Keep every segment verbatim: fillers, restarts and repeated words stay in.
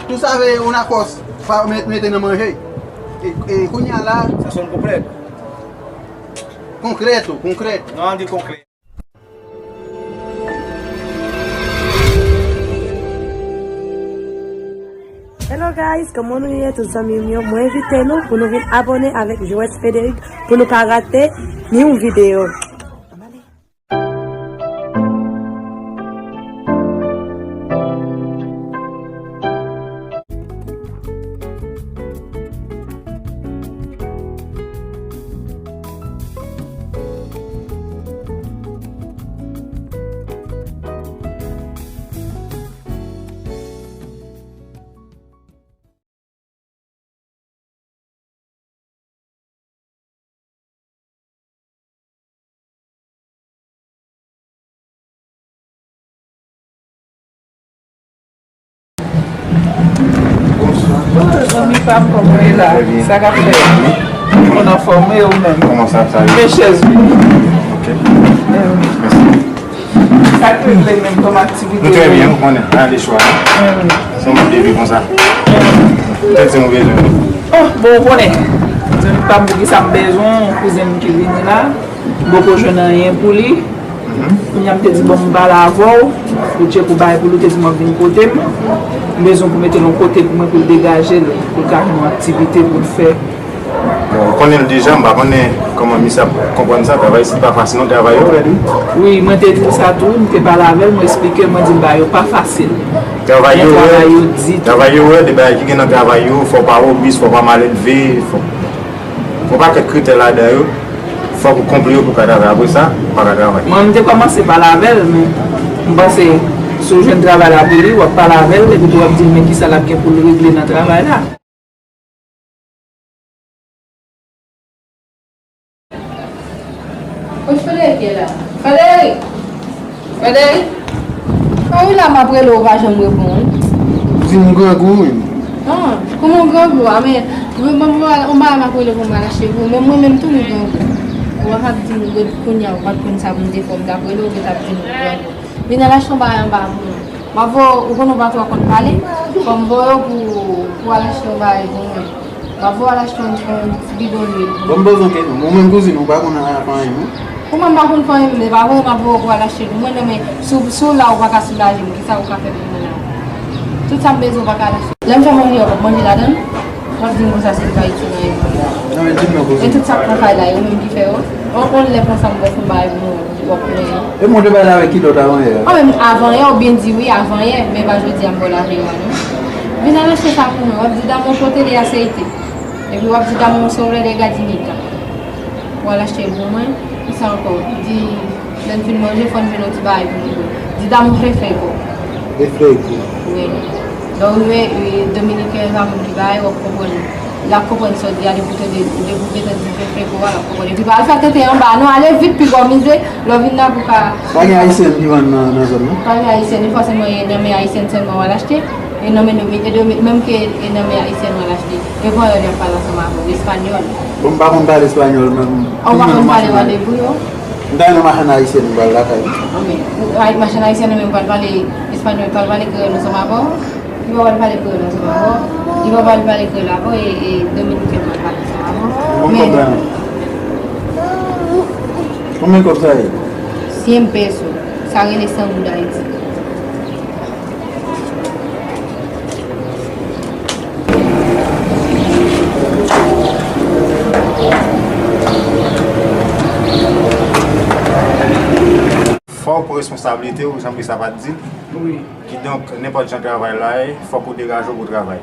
Tú sabes una cosa, pa met-, mete nan manje. E, e, kounye a la. Sa sonn konplèt. Konkreto, konkreto. Non, di konkreto. Hello guys, kòman nou ye tout zanmi m yo? Mwen envite nou pou nou vin abòne avèk Joès Frédéric pou nou pa rate ni yon videyo. Bonswa. Zanmi pa m, kòman w ye la? Trè byen. Sa k ap fèt? Ou anfòm, e ou menm? Kòman sa, sa ye? Men chèz, wi. Ok. Mèsi. Sa k regle menm kòm aktivite? Nou trè byen, ou konnen. Ann ale chwa. Se yon mòd de vi konsa. Petèt se yon bezwen. Oh, bon, ou konnen. Zanmi pa m, poukisa m bezwen yon kouzen m ki vini la. M poko jwenn anyen pou li. Kounye a m te di, bon, m pale avè w. Ou tcheke yon bagay pou li, ou te di m w ap vin kote m. M bezwen pou mete l yon kote pou mwen, pou l degaje l, pou l ka jwenn yon aktivite pou l fè. Bon, ou konnen l deja, m pa konnen kòman misye ap konprann sa, travay isit pa fasil non, travay yo rèd wi. Wi, mwen te di l sa tou, m te pale avè l, mwen eksplike l, mwen di l bagay yo pa fasil. Travay yo rèd, travay yo rèd, e bagay ki gen nan travay yo, fò w pa obis, fò w pa malelve, fò, fò pakèt kritè ladan yo, fòk ou konpli yo pou w ka travay, apre sa, ou pa ka travay. Mwen, m te kòmanse pale avè l, men m panse si w jwenn travay la pou li, w ap pale avè l, epi tou w ap di l men kisa l ap gen pou l regle nan travay la. Kot Frederic ye la? Frederic! Frederic! A wi la, m ap rele w, ou pa janm reponn. Kouzin, m grangou, wi. Ah, kòman w grangou a? Men, mwen, mwen, mwen, on bagay m ap rele pou m al achte pou ou, men mwen menm tou m grangou. Ou pa ka di m kounye a, ou pa t konn sa pou m te fè, m t ap rele w, ou t ap di m grangou. Vin al achte yon bagay anba pou mwen. M ap voye w, ou konnen w pa twò konn pale, fò m voye w pou, pou w al achte yon bagay pou mwen. M ap voye w al achte yon, yon ti bidon lwil pou mwen. Bon, m poze yon kesyon. Ou menm kouzin, ou pa konn fè anyen, non? Kòman m pa konn fè anyen, men pa vre, m ap voye w pou w al achte pou mwen, non, men si w, si w la, ou pa ka soulaje m, kisa ou ka fè pou mwen la? Tout sa m bezwen, ou pa ka al achte. Lè m fè manje, w ap manje ladan l? W ap di m konsa se pa itil anyen pou mwen. Non, men di m non, kouzin. E tout sa k nan kay la, yo menm ki fè yo? On, on lè konsa m wè se yon bagay pou mwen, w ap plenyen. E mwen te pale avèk ki lòt avanyè a? An, men avanyè, ou byen di wi, avanyè, men pa jodi a m ba w lave yo a, non. Vin al achte sa pou mwen, w ap di damou kote li a se ete. Epi w ap di damou se yon lè de gadinita. Ou al achte l pou mwen, kisa ankò? Di, lè n fin manje, fò n jwenn yon ti bagay pou nou bwè. Di damou fè freko. Fè freko. Wi. Lè w rive, e, dominiken, sa moun ki bay, w ap konprann. L ap konprann sa w di a, depi w tande, depi w gentan di fè freko a, l ap konprann. Epi pa al fè tenten anba, non, ale vit, piga w mize, lè w vin la pou ka. Pa gen ayisyen ki vann nan, nan zòn nan? Pa gen ayisyen, e fòseman e nan men ayisyen sèlman w al achte, e nan men domi-, e domi-, menm ke e nan men ayisyen w al achte. E panyòl y ap pale ansanm avè w, espanyòl. Bon, m pa konn pale espanyòl, men. Ou pa konn pale, w ale pou yo? M ta nan machann ayisyen, m pral lakay. Ok. Ou, ay, machann ayisyen nan men, m pral pale espanyòl, pral pale kreyòl ansanm avè w. Li pa pral pale kreyòl ansanm avè w. Li pa pral pale kreyòl avè w, e, e dominiken pral pale ansanm avè w. Bon, men, konbyen kòb sa ye? Cien pesos. Sa rele san goud Ayiti. Fò w pran responsablite w, jan Krista pa t di l. Wi. Kidonk, nenpòt jan travay la ye, fòk ou degaje w pou travay.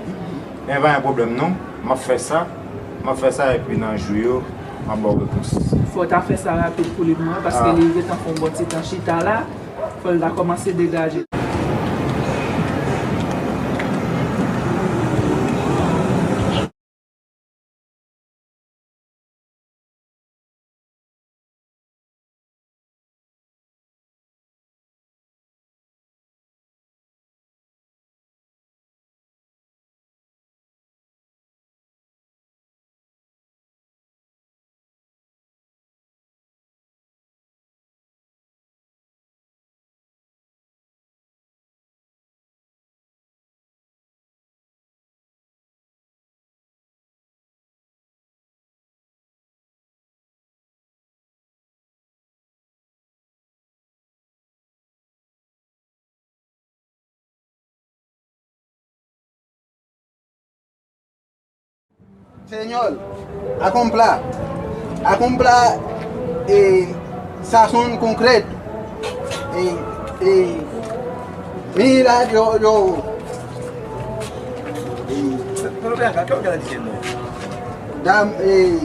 Men pa gen pwoblèm non, m ap fè sa, m ap fè sa epi nan jou yo, m ap ba w repons. Fò w ta fè sa rapid pou li pou mwen, paske li gentan fè yon bon ti tan chita la, fò l ta kòmanse degaje. Señor, acompra, acompra, eh, sazón concreto, eh, eh, mira, yo, yo, eh, Pero ven acá, ¿qué es lo que está diciendo? Dam, eh,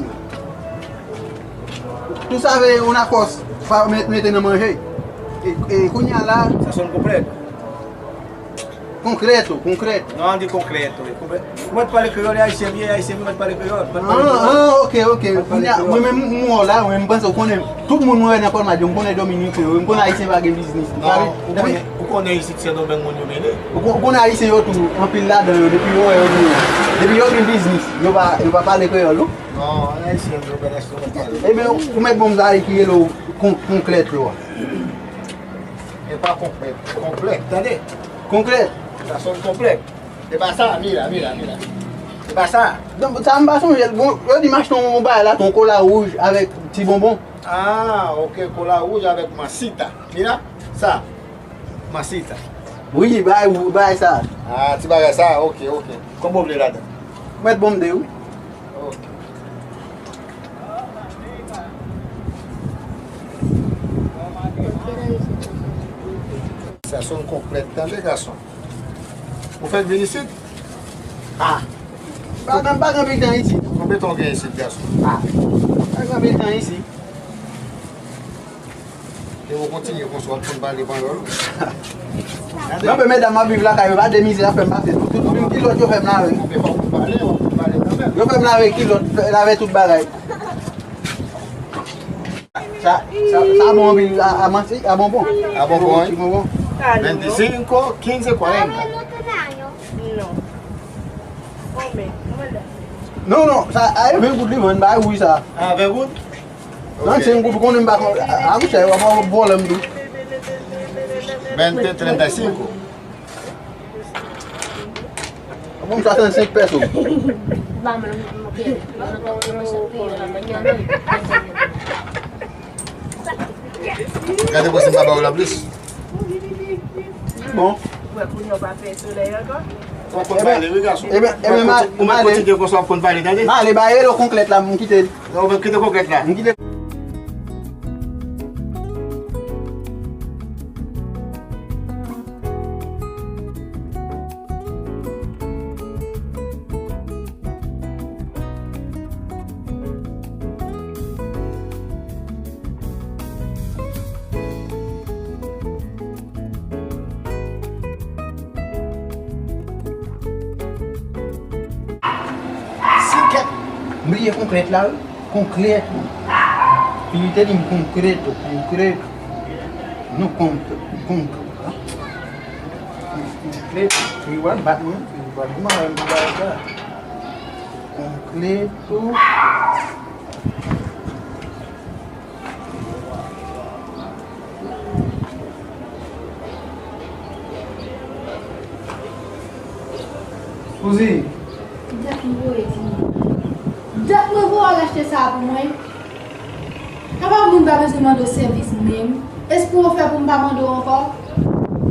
tú sabes una cosa, pa met, mete nan manje. Eh, eh, kounye a la, Sazón concreto. Concreto, concreto. Non, an di concreto. Ou mèt pale kreyòl, e ayisyen m ye, e ayisyen m, ou mèt pale kreyòl. Ou mèt pale kreyòl. Ah, ok, ok. Mwen menm, mwen wè w la, mwen, m panse w konnen. Tout moun mwen wè nan Palmadyo, m konnen Dominiken yo, m konnen ayisyen pa gen biznis. Non, ou konnen, ou konnen isit Sendomeng moun yo mele. Ou kon-, ou konnen ayisyen yo tou, anpil ladan yo, depi yo wè yo gen, depi yo gen biznis, yo pa, yo pa pale kreyòl, non? Non, ayisyen yo pa nèsesèman pale. Ebyen, ou mèt ban m sa ki rele w kon-, concreto a. E pa konplèt, konplèt, tande? Concreto. Sazón concreto. E pa sa, mira, mira, mira. E pa sa. Non, sa m pa sonje l. Bon, yo di m achte yon bagay la, yon kola wouj avèk ti bonbon. Ah, ok, kola wouj avèk masita. Mira, sa. Masita. Wi, bay, bay sa. Ah, ti bagay sa, ok, ok. Kòman w vle ladan? Mèt bon m de, wi. Ok. Sazón concreto, tande, gason. Ou fèk vin isit? Ah. Pa gen, pa gen anpil tan isit. Konbyen tan w gen isit, gason? Ah. Pa gen anpil tan isit. E w kontinye konsa, w ap konn pale panyòl. Nan, men medam ap viv lakay yo, pa de mizè ap fè m pase. Tout, tout, menm kilòt yo fè m lave. Yo fè m lave kilòt, lave tout bagay. Sa, sa, sa bon anpil a, a manti, a bonbon. A bonbon, wi. Ti bonbon. Veinticinco, quince, cuarenta. Non, non, sa, a, ven goud li vann, bay wi sa. Ah, ven goud? Nan, ok. Senk goud, ou konnen m pa konn, a, a, monchè, w ap vòlè m tou. Veinte, treinta y cinco. Bon, swasannsenk pèso. Gade, bon, si m pa ba w la plis. Bon. Ou wè kounye a w pa pè solèy ankò? Ou konn pale, wi, gason. Ebyen, ebyen, ou mèt kontinye konsa, w ap konn pale, tande? M ale, ba rele w konplèt la, m kite l. Ou mèt kite konplèt la. M kite. Sikèt, m bliye konplèt la, wi. Concreto. Li te di m concreto, concreto. Non, con-, con-, concreto. Li wè l bat mwen, li bat mwen, li bat sa. Concreto. Kouzen. Dat mwen voye timoun. Dat mwen voye al achte sa pou mwen. Apa moun pa bezwen mande w sèvis menm? Espre w fè pou m pa mande w ankò?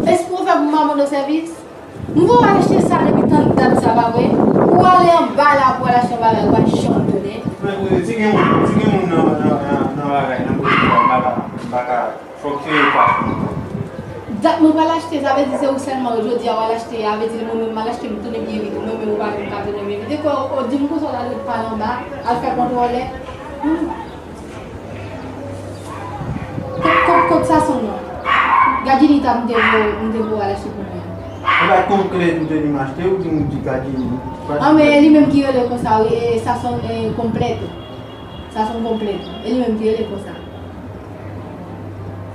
Espre w fè pou m pa mande w sèvis? M voye w al achte sa depi tann dat sa, pa vre? Ou ale anba la pou w al achte yon bagay, ou pa janm tounen. Men, si gen moun, si gen moun nan, nan, nan, nan bagay, nan politik la, m pa ka, m pa ka, fòk se yo k ap. Dat mwen pral achte, sa vle di se ou sèlman jodi a w al achte, a vle di mwen menm m al achte, m tounen byen vit, mwen menm ou pa menm ka tounen byen vit. Depi w di m konsa w ta dwe pale anba, al fè kontwòlè. Hmm. Kot, kot, kot sa son nan? Gadjinita m te voye, m te voye al achte pou mwen. E pa konplèt ou te di m achte, ou di m di gadjinita. Ah, men e li menm ki rele konsa, wi, e sa son, e, konplèt. Sa son konplèt. E li menm ki rele konsa.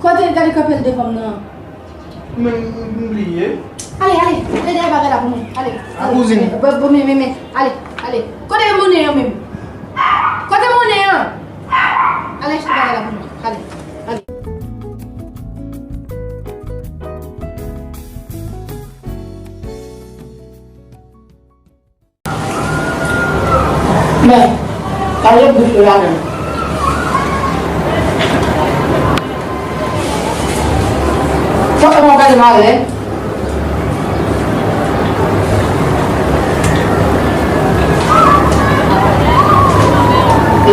Kote, gade kanpe l devan m nan. Men, m bliye. Ale, ale, ale dèyè bagay la pou mwen. Ale, ale. A kouzin. Bon, bon, men, men, men. Ale, ale. Kote monnen an menm? Kote monnen an? Ale achte bagay la pou mwen. Ale, ale. Men, gade bout yo ladan. Fòk mwen gade malè.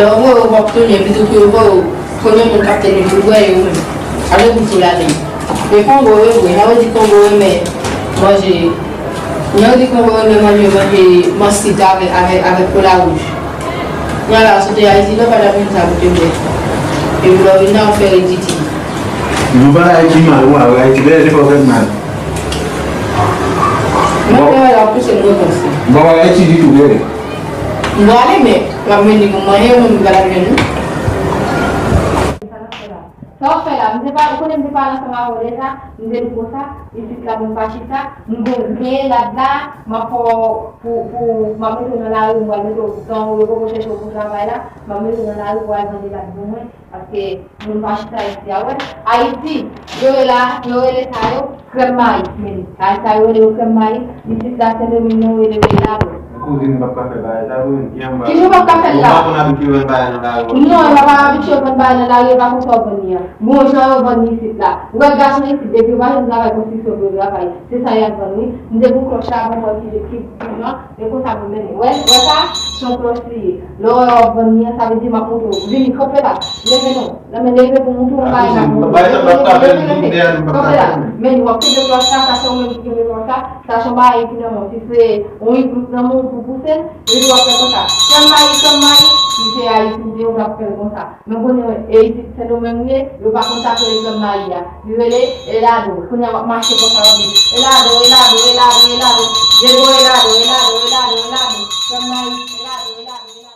Lè yo voye w, w ap tounen, pito pou yo voye w, premye moun k ap tande w, yo voye w menm. Alò, pou sou la li. Men Kongo, yo vre. Sa vle di Kongo renmen manje. Yo di Kongo renmen manje, manje mansit avèk, avèk, avèk kola wouj. Nyan la, sou te Ayiti, non, pa t ap vin sa pou te bwè. Epi lè w vin la, w fè ridikil. Nou pa Ayiti mal, ou a Ayiti, bèlè, se fè w fè mal. Mwen, mwen, la, w pouse m repons. Bon, Ayiti ditou, bèlè. M prale, men, m ap vini pou manje, mwen, m pa t ap jwenn ou. Sa w ap fè la? M te pa, ou konnen m te pale ansanm avè w deja, m te di w konsa, isit la, moun pa chita, m gon zen lad la, m ap fè w pou, pou, m ap mete w nan lari, m pral mete w, tan ou yo poko chèche w pou travay la, m ap mete w nan lari pou al vande lad pou mwen, paske moun pa chita isi a, wè. Ayiti, yo rele, yo rele sa yo, Krèm mayi, men. A sa yo rele yo krèm mayi. Isit la, Sendomeng, nou rele yo elado. Kouzin, m p ap ka fè bagay sa, kouzin. Kijan m p ap ka fè l la? Ou pa konn abitye vann bagay nan lari. Non, yo pa abitye vann bagay nan lari, yo pa konn sa yo vann li an. Bon, jan yo vann li isit la. Ou wè gason isit, depi yo pa jwenn travay konstriksyon pou yo travay, se sa y ap vann, wi. M te gon klòch la, bon, mwen ki, ki, ki, non, e konsa pou mennen. Wè, wè sa, se yon klòch li ye. Lè w wè w ap vann li an, sa vle di m ap montre w. Vini, kanpe la. Leve non. Nan men leve pou mouton, bay la pou mouton. Leve non, leve, leve. Kanpe la. Men w ap kenbe klòch la, sa se ou menm ki kenbe klòch la. Sa se yon bagay ki nan men w. Si se yon iglout nan men w pou pouse l, epi w ap fè konsa. Krèm mayi, krèm mayi, si se Ayiti w te ye, w t ap fè l konsa. Men kounye a, e isit Sendomeng ye, yo pa konn sa k rele krèm mayi a. Li rele elado. Kounye a w ap mache konsa, w ap di, elado, elado, elado, elado. Dego elado, elado, elado, elado. Krèm mayi, elado, elado, elado.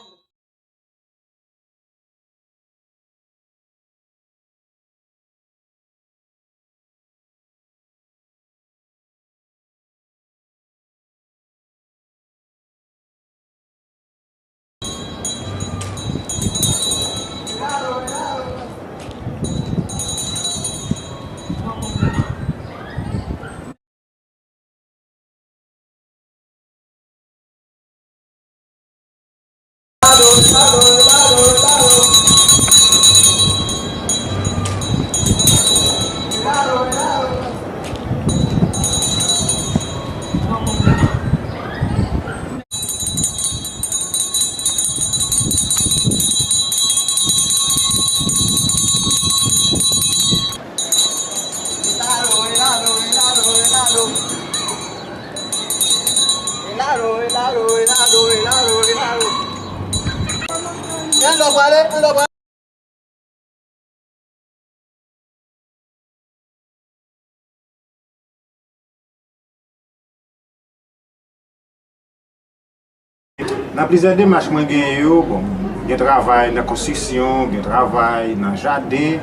Nan plizyè demach mwen genyen yo, bon, gen travay nan konstriksyon, gen travay nan jaden,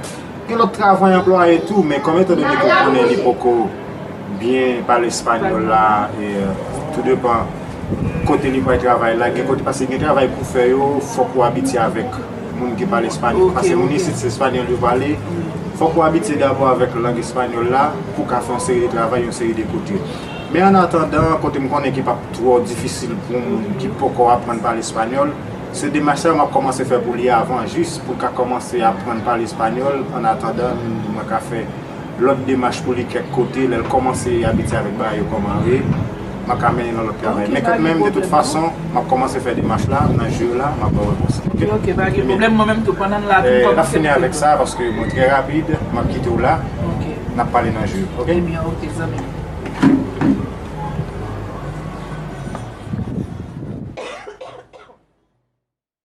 gen lòt travay anplwaye tou, men kòm etandone ke w konnen li poko byen pale espanyòl la, e, tou depan kote li pral travay la, gen kote, paske gen travay pou fè yo, fòk ou abitye avèk moun ki pale espanyòl. Ok, paske moun isit se espanyòl yo pale. Fòk ou abitye dabò avèk lang espanyòl la pou w ka fè yon seri de travay, yon seri de kote. Men an atandan, kote m konnen ki p ap twò difisil pou yon moun ki poko aprann pale espanyòl, se demach sa yo m ap kòmanse fè pou li avan, jis pou l ka kòmanse aprann pale espanyòl, an atandan mwen ka fè lòt demach pou li kèk kote, lè l kòmanse abitye avèk bagay yo kòman yo ye, m a ka mennen nan lòt travay. Men kanmenm, de tout fason, m ap kòmanse fè demach la, nan jou yo la, m ap ba w repons. Ok, ok, pa gen pwoblèm, mwen menm tou, pandan n la tou, n ap fini avèk sa, paske mwen trè rapid, m ap kite w la, n ap pale nan jou yo, ok? Ebyen, ok, zanmi m.